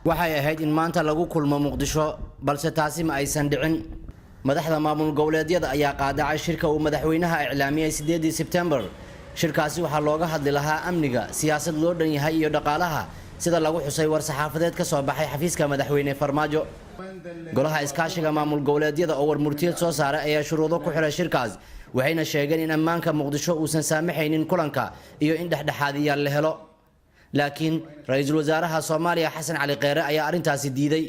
Waxay ahayd in maanta lagu kulmo Muqdisho, balse taasi ma aysan dhicin. Madaxda maamul goboleedyada ayaa qaadacay shirka uu madaxweynaha iclaamiyey 8-dii Sebtembar. Shirkaasi waxaa looga hadli lahaa amniga, siyaasad loo dhan yahay iyo dhaqaalaha, sida lagu xusay war-saxaafadeed ka soo baxay xafiiska Madaxweyne Farmaajo. Golaha Iskaashiga Maamul Goboleedyada oo warmurtiyeed soo saaray ayaa shuruudo ku xiray shirkaas, waxayna sheegeen in ammaanka Muqdisho uusan saamaxaynin kulanka iyo in dhexdhexaadiyaal la helo. Laakiin ra-iisul wasaaraha Soomaaliya Xasan Cali Kheyre ayaa arrintaasi diiday.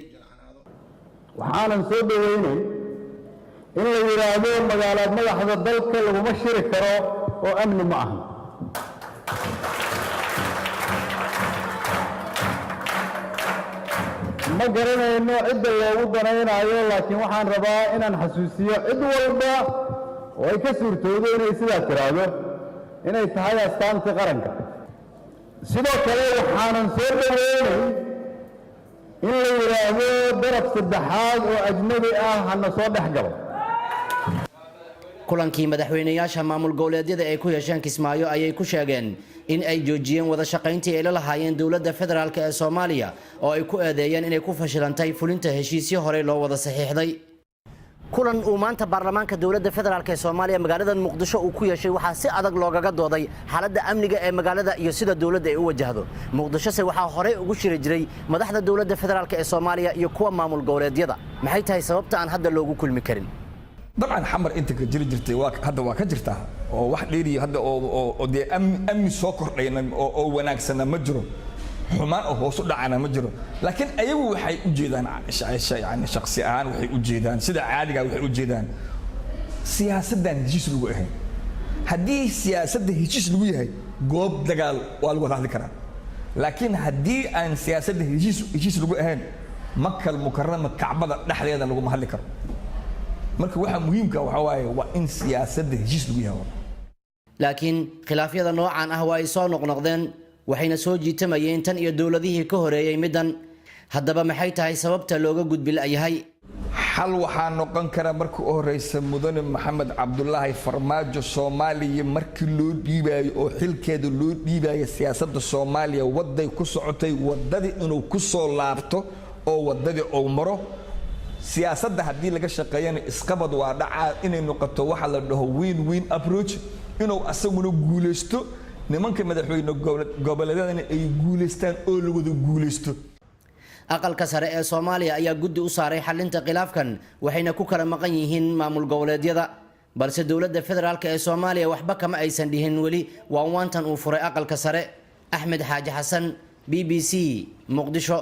Waxaanan soo dhoweynayn in la yidhaahdo magaalaad madaxda dalka laguma shiri karo oo amni ma aha. Ma garanayno cidda loogu danaynayo, laakiin waxaan rabaa inaan xasuusiyo cid walba oo ay ka suurtoodo inay sidaa tiraahdo inay tahay astaantii qaranka. Sidoo kale, waxaanan soo dhoweynayn in la yidhaahdo daraf saddexaad oo ajnabi ah hana soo dhex galo. Kulankii madaxweyneyaasha maamul goboleedyada ay ku yeesheen Kismaayo ayay ku sheegeen in ay joojiyeen wada shaqayntii ay la lahaayeen dowladda federaalk ee Soomaaliya, oo ay ku eedeeyeen inay ku fashilantay fulinta heshiisyo horey loo wada saxiixday. Kulan uu maanta baarlamaanka dowladda federaalk ee Soomaaliya magaalada Muqdisho uu ku yeeshay waxaa si adag loogaga dooday xaaladda amniga ee magaalada iyo sida dowladda ay u wajahdo. Muqdishose waxaa horey ugu shiri jiray madaxda dowladda federaalk ee Soomaaliya iyo kuwa maamul goboleedyada. Maxay tahay sababta aan hadda loogu kulmi karin? Dabcan, Xamar inta ka jiri jirtay waa hadda waa ka jirtaa oo wax dheeriya hadda oo dee amni soo kordhayna oo wanaagsana ma jiro, xumaan oo hoos u dhacana ma jiro. Laakiin ayagu waxay u jeedaan, yani shakhsi ahaan waxay u jeedaan, sida caadiga waxay u jeedaan siyaasaddan heshiis lagu ahayn. Haddii siyaasadda heshiis lagu yahay, goob dagaal waa lagu wada hadli karaa. Laakiin haddii aan siyaasadda heshiis lagu ahayn, Makal Mukarama, Kacbada dhexdeeda laguma hadli karo. Marka waxaa muhiimka waxaa waaye waa in siyaasadda heshiis lagu yahay. Laakiin khilaafyada noocan ah waa ay soo noqnoqdeen, waxayna soo jiitamayeen tan iyo dowladihii ka horeeyey middan. Haddaba, maxay tahay sababta looga gudbi la'yahay? Xal waxaa noqon kara, markii u horeysa, Mudane Maxamed Cabdulaahi Farmaajo Soomaaliya markii loo dhiibaayo oo xilkeeda loo dhiibayo, siyaasadda Soomaaliya waday ku socotay, wadadii inuu ku soo laabto oo wadadii uu maro. Siyaasadda haddii laga shaqeeyana isqabad waa dhacaa. Inay noqoto waxa la dhaho win win approach, inuu asaguna guulaysto, nimanka madaxweyne goboleedyadana ay guulaystaan oo la wada guulaysto. Aqalka Sare ee Soomaaliya ayaa guddi u saaray xalinta khilaafkan, waxayna ku kala maqan yihiin maamul goboleedyada. Balse dowladda federaalk ee Soomaaliya waxba kama aysan dhihin weli waanwaantan uu furay Aqalka Sare. Axmed Xaaji Xasan, BBC, Muqdisho.